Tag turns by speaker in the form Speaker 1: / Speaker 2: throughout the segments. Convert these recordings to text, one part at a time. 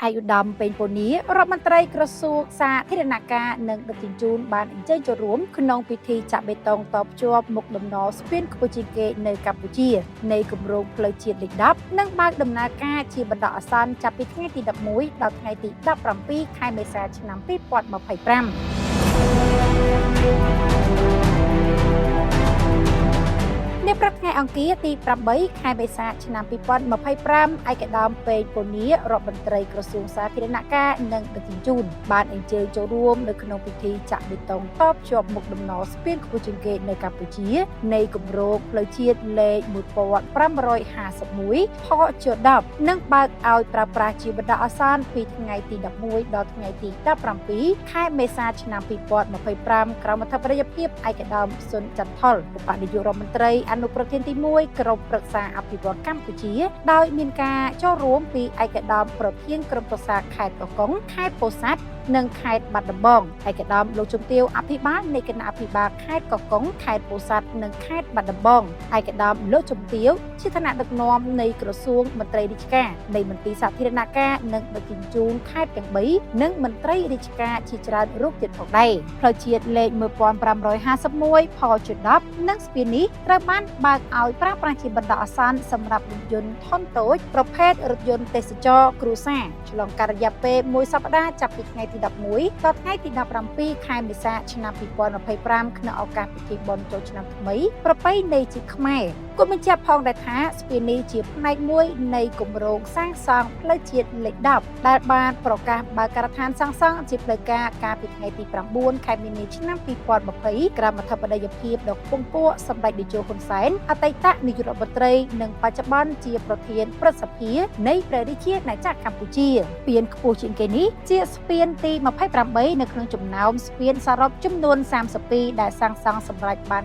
Speaker 1: ឯកឧត្តមពេញពូនីរដ្ឋមន្ត្រីក្រសួងសាធារណការនិងដឹកជញ្ជូនបានអញ្ជើញចូលរួមក្នុងពិធីចាក់បេតុងតភ្ជាប់មុខដំណស្ពានខ្ពស់ជាងគេនៅកម្ពុជានៃគម្រោងផ្លូវជាតិលេខ10និងបើកដំណើរការជាបណ្ដោះអាសន្នចាប់ពីថ្ងៃទី11ដល់ថ្ងៃទី17ខែមេសាឆ្នាំ2025។ នាព្រឹកថ្ងៃអង្គារទី8ខែមេសាឆ្នាំ2025ឯកឧត្តមពេងពូនីរដ្ឋមន្ត្រីក្រសួងសាធារណការនិងដឹកជញ្ជូនបានអញ្ជើញចូលរួមនៅក្នុងពិធីចាក់បេតុងតភ្ជាប់មុខដំណស្ពានខ្ពស់ជាងគេនៅកម្ពុជានៃគម្រោងផ្លូវជាតិលេខ1551ផជ10និងបើកឲ្យប្រើប្រាស់ជាបណ្ដោះអាសន្នពីថ្ងៃទី11ដល់ថ្ងៃទី17ខែមេសាឆ្នាំ2025ក្រោមអធិបតីភាពឯកឧត្តមសុនចន្ទថុលឧបនាយករដ្ឋមន្ត្រីអនុប្រធានទី1ក្រុមប្រឹក្សាអភិវឌ្ឍកម្ពុជាដោយមានការចូលរួមពីឯកឧត្តមប្រធានក្រុមប្រឹក្សាខេត្តកោះកុងខេត្តពោធិ៍សាត់និងខេត្តបាត់ដំបងឯកឧត្តមលោកជំទាវអភិបាលនៃគណៈអភិបាលខេត្តកោះកុងខេត្តពោធិ៍សាត់និងខេត្តបាត់ដំបងឯកឧត្តមលោកជំទាវជាឋានៈដឹកនាំនៃក្រសួងមន្ត្រីរាជការនៃមន្ទីរសាធារណការនិងដឹកជញ្ជូនខេត្តទាំង3និងមន្ត្រីរាជការជាច្រើនរូបទៀតផងដែរផ្លូវជាតិលេខ1551ផជ10និងស្ពាននេះត្រូវបានបើកឲ្យប្រើប្រាស់ជាបណ្ដោះអាសន្នសម្រាប់រថយន្តធុនតូចប្រភេទរថយន្តទេសចរគ្រួសារឆ្លងកាត់រយៈពេលមួយសប្តាហ៍ចាប់ពីថ្ងៃទី11ដល់ថ្ងៃទី17ខែមេសាឆ្នាំ2025ក្នុងឱកាសពិធីបុណ្យចូលឆ្នាំថ្មីប្រពៃណីជាខ្មែរគួរបញ្ជាក់ផងដែរថាស្ពាននេះជាផ្នែកមួយនៃគម្រោងសាងសង់ផ្លូវជាតិលេខ10ដែលបានប្រកាសបើកការដ្ឋានសាងសង់ជាផ្លូវការកាលពីថ្ងៃទី9ខែមីនាឆ្នាំ2020ក្រោមអធិបតីភាពដ៏ខ្ពង់ខ្ពស់សម្ដេចតេជោហ៊ុនសែនអតីតនាយករដ្ឋមន្ត្រីនិងបច្ចុប្បន្នជាប្រធានព្រឹទ្ធសភានៃព្រះរាជាណាចក្រកម្ពុជាស្ពានខ្ពស់ជាងគេនេះជាស្ពានទី28នៅក្នុងចំណោមស្ពានសរុបចំនួន32ដែលសាងសង់សម្រេចបាន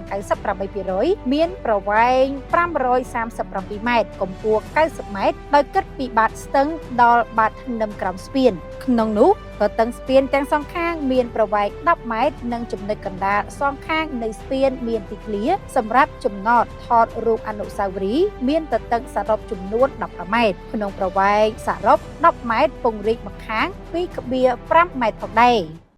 Speaker 1: 98%មានប្រវែង537ម៉ែត្រកម្ពស់90ម៉ែត្រដោយគិតពីបាតស្ទឹងដល់បាតធ្នឹមក្រោមស្ពានក្នុងនោះទទឹងស្ពានទាំងសងខាងមានប្រវែង10ម៉ែត្រនិងចំណុចកណ្ដាលសងខាងនៃស្ពានមានទីធ្លាសម្រាប់ចំណតថតរូបអនុស្សាវរីយ៍មានទទឹងសរុបចំនួន15ម៉ែត្រក្នុងប្រវែងសរុប10ម៉ែត្រពង្រីកម្ខាង2.5ម៉ែត្រផងដែរ។